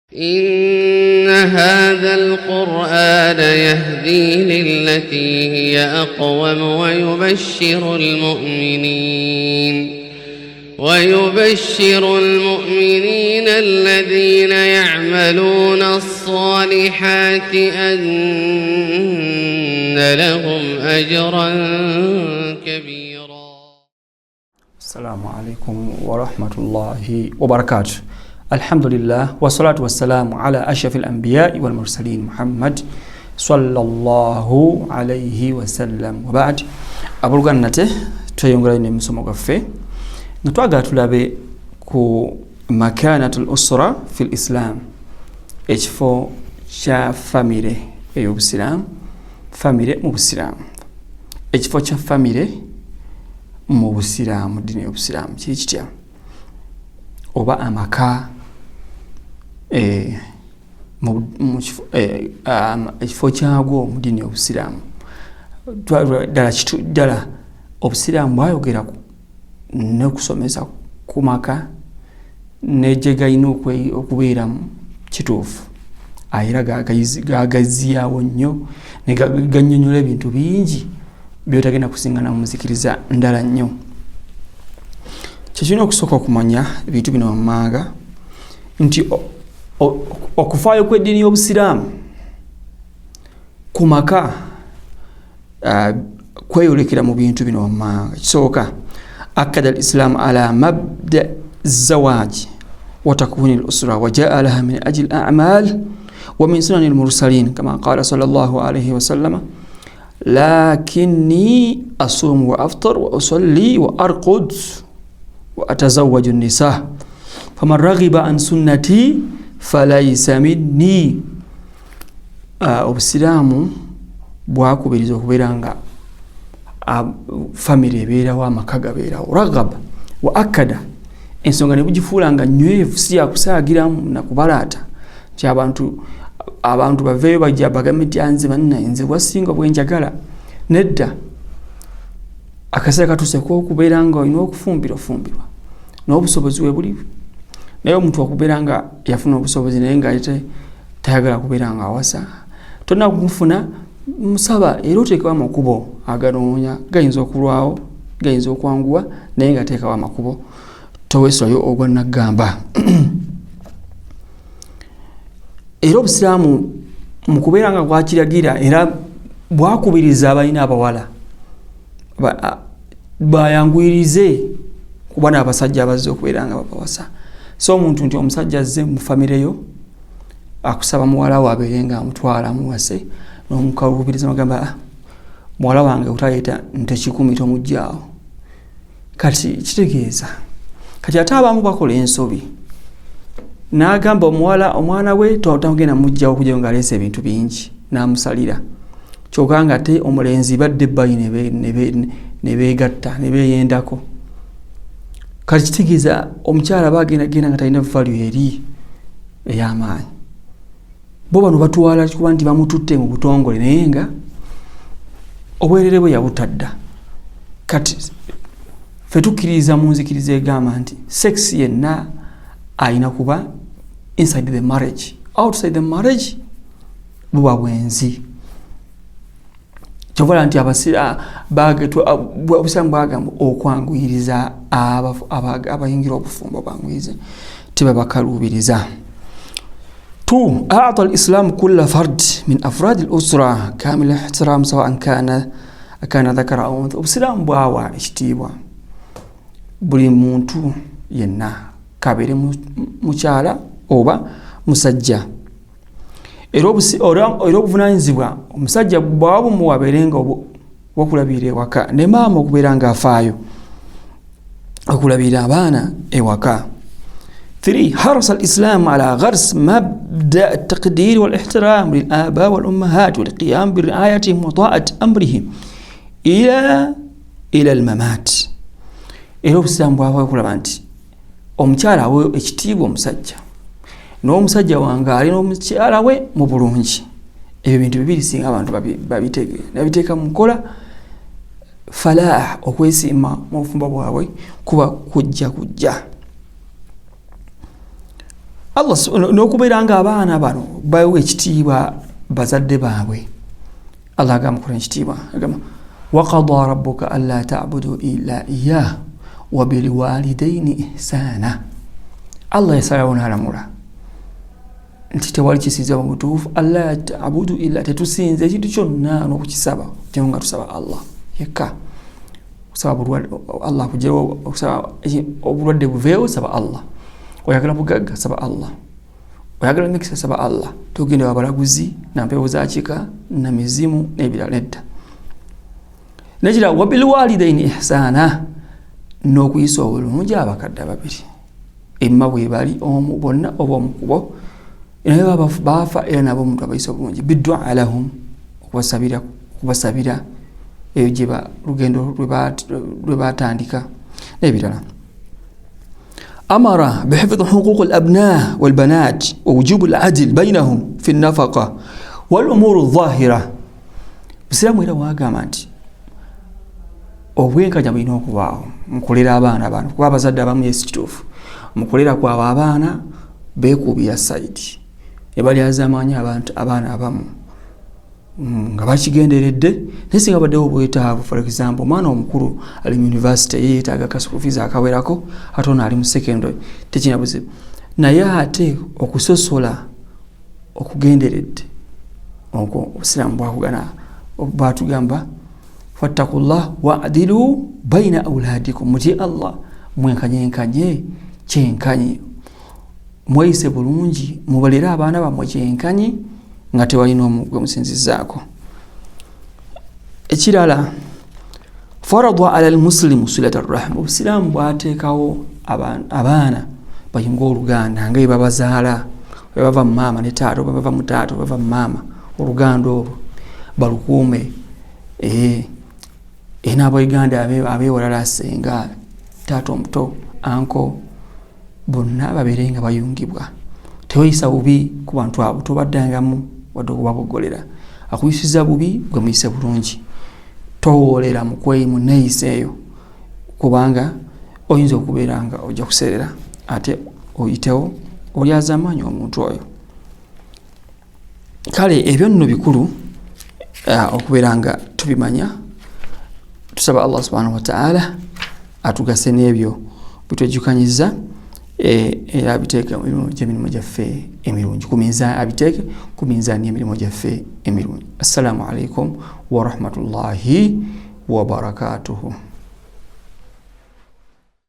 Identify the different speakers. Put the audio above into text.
Speaker 1: إن هذا القرآن يهدي للتي هي أقوم ويبشر المؤمنين الذين يعملون الصالحات أن لهم أجرا كبيرا.
Speaker 2: السلام عليكم ورحمة الله وبركاته. الحمد لله والصلاة والسلام على أشرف الأنبياء والمرسلين محمد صلى الله عليه وسلم وبعد. Abooluganda, nate tweyongerayo n'emisomo gwaffe nga twagala tulabe ku makanatu l usra fi l islam, ekifo kya famire ey'obusiraamu, famire mu busiraamu, ekifo kya famire mu busiraamu, ddiini y'obusiraamu kiri kitya, oba amaka, ekifo kyagwo mu ddiini y'obusiraamu. Ddala ddala obusiraamu bwayogera n'okusomesa ku maka negye galina okubeeramu kituufu, era gagaziyawo nnyo ganyonyola ebintu bingi byotagenda kusingana muzikiriza ndala nnyo. Kyekirina okusooka okumanya ebintu bino wammanga nti okufaayo kw'eddiini y'obusiraamu ku maka kweyolekera mu bintu bino wammanga. Kisooka, akada al-islaamu ala mabda zawaji wa takwini al-usra wa jaa laha min ajli al-a'mal wa min sunani al-mursalin, kama qala sallallahu alayhi wa sallama: lakinni asumu wa aftar wa usalli wa arqud wa atazawwaju nisa, faman raghiba an sunnati falaisa minni. Obusiraamu bwakubiriza okubeera nga famire ebeerawo, amaka gabeerawo. Raghaba wa akada, ensonga ne bugifuula nga nywevu, si yakusaagiramu nakubalaata nti abantu baveeyo bajja bagambe nti anze banna nze wasinga bwenjagala. Nedda, akaseera katuuse kokubeera nga olina okufumbirwa, fumbirwa n'obusobozi we buli. Naye omuntu okubeera nga yafuna obusobozi naye nga ate tayagala kubeera nga awasa, tonna kumufuna, musaba era oteekewo amakubo aganoonya. Gayinza okulwawo, gayinza okwanguwa, naye nga teekawo amakubo, toweesulayo ogwa naggamba. Era obusiraamu mu kubeera nga bwakiragira era bwakubiriza abalina abawala bayanguyirize kuba n'abasajja abazze okubeera nga babawasa. So omuntu nti omusajja azze mu famireyo akusaba muwala we abeere nga amutwala amuwase, n'omukalubiriza nogamba, ah, muwala wange otaleeta nte 100 tomuggyaawo. Kati kitegeeza kati ate abamu bakola ensobi n'agamba omuwala omwana we togenda mugjawo okugyayo ng'aleese ebintu bingi, n'amusalira, kyokka nga ate omulenzi badde ebbayi ne beegatta ne beeyendako. Kati kitegeeza omukyala bagenda genda nga talina value eri ey'amaanyi. Bo bano batwala kuba nti bamututte mu butongole, naye nga obwerere bwe yabutadda. Kati ffe tukkiririza mu nzikiriza egamba nti sex yenna ayina kuba inside the marriage, outside the marriage buba bwenzi. Kyovala nti obusiraamu bwagamba okwanguyiriza abayingira obufumbo, banguyirize, tebabakaluubiriza. 2 أعطى الإسلام كل فرد من أفراد الأسرة كامل الاحترام، سواء كان ذكر أو أنثى. Obusiraamu bwawa ekitiibwa buli muntu yenna, kabeere mukyala oba musajja. Era obuvunanyizibwa omusajja bwaba bumuwa abeere nga okulabirira ewaka, ne maama okubeera nga afaayo okulabirira abaana ewaka. 3 حرص الإسلام على غرس مبدأ التقدير والاحترام للآباء والأمهات والقيام برعايتهم وطاعة أمرهم إلى الممات. Era obusiraamu bwava okulaba nti omukyala awe ekitiibwa omusajja, n'omusajja wange ali n'omukyala we mu bulungi. Ebyo bintu bibiri singa abantu babitegeera nabiteeka mu nkola, falaah, okwesiima mu bufumbo bwabwe kuba kujja kujja. Allah n'okubeera nga abaana bano bawa ekitiibwa bazadde baabwe. Allah agamba kula ekitiibwa, agamba waqada rabbuka alla ta'budu illa iyyah wa bilwalidaini ihsana. Allah yasalawo n'alamula nti tewali kisinzibwa mu butuufu, alla ta'budu illa, tetusinza ekintu kyonna n'okukisaba kyo nga tusaba Allah yekka. Okusaba bulwadde Allah akuggyewo, okusaba obulwadde buveewo, saba Allah. Oyagala bugagga, saba Allah. Oyagala mikisa, saba Allah. Togenda wabalaguzi na mpewo za kika na mizimu n'ebirala, nedda. Nekira wabilwalidaini ihsana, n'okuyisa obulungi abakadde ababiri, emma bwe bali omu bonna oba omukubo, naye baafa era nabo omuntu abayisa obulungi, bidua lahum, okubasabira eyo gye lugendo lwe batandika n'ebirala. Amara bihifdhi huquq al-abna wal-banat wa wujub al-adl bainahum fi an-nafaqa wal umur adh-dhahira. Busiraamu era wagamba nti obwenkanya bulina okubaawo mukulera abaana bano, kuba abazadde abamu yesi kituufu mukulera kwabwe abaana beekuubira sayidi ebalyazaamaanyi abantu abaana abamu nga bakigenderedde. Naye singa baddewo obwetaavu, for example omwana omukulu ali mu university ye yeetaaga ka school fees akawerako, ate ono ali mu secondary, tekirina buzibu. Naye ate okusosola okugenderedde okwo obusiraamu bwakugana, bwatugamba fattakullah wadilu baina auladikum, mutye Allah, mwenkanyenkanye kyenkanyi, mweyise bulungi, mubalere abaana bammwe kyenkanyi nga tewalina omu gwe musinzizaako. Ekirala, farada ala lmuslimu silata rahma, obusiraamu bwateekawo abaana bayinga oluganda nga ebabazaala, bava mu maama ne taata, oba bava mu taata, oba bava mu maama, oluganda olwo balukuume. N'abouganda abewalala, senga, taata omuto, uncle, bonna babeere nga bayungibwa. Teweyisa bubi ku bantu abo, tobaddangamu wadde okubabogolera. Akuyisiza bubi, gwe muyise bulungi. Towoolera mukweyi mu neeyisa eyo, kubanga oyinza okubeera nga ojja kuseerera ate oyitewo olyazaamaanyi omuntu oyo. Kale ebyo nno bikulu okubeera nga tubimanya. Tusaba Allah subhanahu wataala atugase n'ebyo bitwejjukanyiza, era abiteeke gyemirimu gyaffe emirungi, abiteeke ku minzaani y'emirimu gyaffe emirungi. Assalamu alaikum warahmatullahi wabarakatuhu.